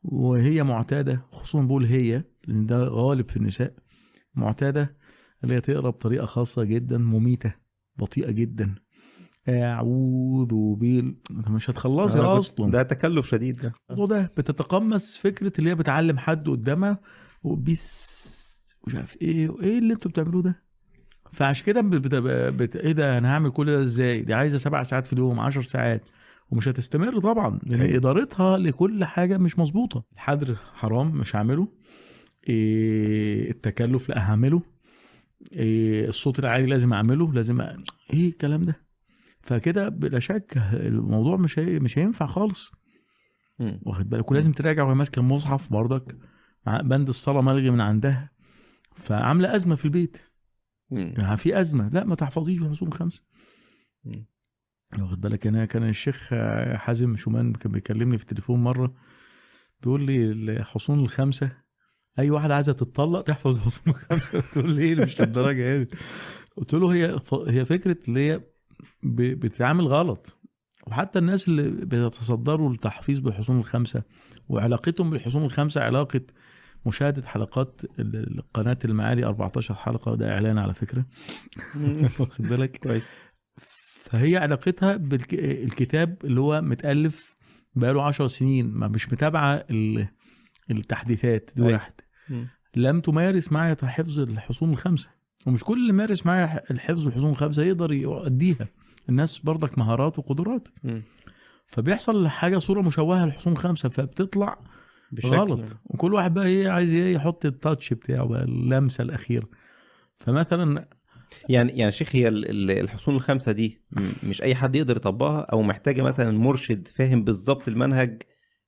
وهي معتادة، خصوصا بقول هي لان ده غالب في النساء، معتادة اللي هي تقرا بطريقة خاصة جدا، مميته، بطيئه جدا، اعوذ بال، انت مش هتخلصي اصلا. ده تكلف شديد ده. الموضوع ده بتتقمص فكرة اللي هي بتعلم حد قدامها وبيس مش عارف ايه، وايه اللي انتوا بتعملوه ده. فعشان كده ايه ده، انا هعمل كل ده ازاي؟ دي عايزه 7 ساعات في اليوم، 10 ساعات، ومش هتستمر طبعا لان ادارتها لكل حاجة مش مظبوطة. الحدر حرام، مش هعمله. إيه التكلف، لا هعمله. إيه الصوت العالي لازم اعمله، لازم ايه الكلام ده. فكده بلا شك الموضوع مش هينفع خالص. واخد بالك؟ ولازم تراجع وهي ماسكه المصحف برضك، مع بند الصلاة ملغي من عندها، فعامله ازمة في البيت. يعني في ازمة، لا ما تحفظيش الحصول 5. واخد بالك؟ انا كان الشيخ حازم شومان كان بيكلمني في التليفون مرة، بيقول لي الحصون ال5 اي واحدة عايزه تتطلق تحفظ الحصون ال5. تقول لي ايه مش للدرجة يعني. قلت له هي فكرة اللي هي بتتعامل غلط. وحتى الناس اللي بيتصدروا التحفيظ بالحصون ال5 وعلاقتهم بالحصون ال5 علاقة مشاهده حلقات القناة المعالي 14 حلقة، ده اعلان على فكرة. واخد بالك؟ كويس. فهي علاقتها بالكتاب اللي هو متالف بقاله 10 سنين، ما مش متابعه التحديثات دي. واحد لم تمارس معايا حفظ الحصون ال5، ومش كل اللي مارس معايا الحفظ الحصون ال5 يقدر يؤديها. الناس برضك مهارات وقدرات. فبيحصل حاجة صوره مشوهة للحصون 5، فبتطلع غلط. وكل واحد بقى ايه عايز ايه يحط التاتش بتاعه بقى، اللمسة الاخيرة. فمثلا يعني شيخ، هي الحصون ال5 دي مش اي حد يقدر يطبقها، او محتاجه مثلا مرشد فاهم بالظبط المنهج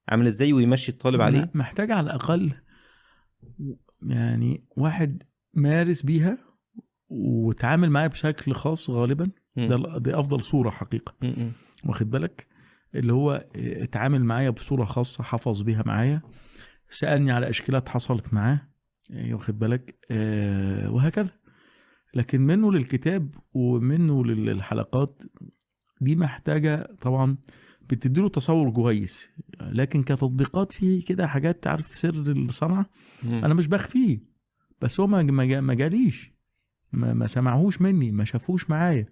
عامل ازاي ويمشي الطالب عليه؟ محتاجه على الاقل يعني واحد مارس بيها وتعامل معاه بشكل خاص غالبا. ده دي افضل صوره حقيقة. واخد بالك؟ اللي هو اتعامل معايا بصورة خاصة، حفظ بيها معايا، سالني على اشكالات حصلت معاه، واخد بالك؟ وهكذا. لكن منه للكتاب ومنه للحلقات دي محتاجه طبعا بتديله تصور كويس، لكن كتطبيقات فيه كده حاجات، عارف سر الصنعة، انا مش بخفيه، بس هو ما جاليش، ما سمعهوش مني، ما شافوش معايا.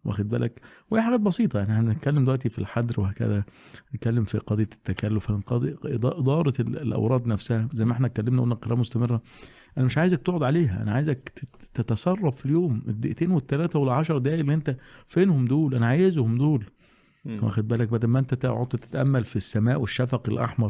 واخد بالك؟ وهي حاجات بسيطة يعني. احنا هنتكلم دلوقتي في الحدر وهكذا، نتكلم في قضية التكلف، هنقضي ادارة الاوراد نفسها زي ما احنا اتكلمنا قلنا قراءة مستمرة. انا مش عايزك تقعد عليها، انا عايزك تتسرب في اليوم الدقيقتين والثلاثة والعشر دقايق اللي انت فينهم دول، انا عايزهم دول. واخد بالك؟ بدل ما انت تقعد تتامل في السماء والشفق الاحمر.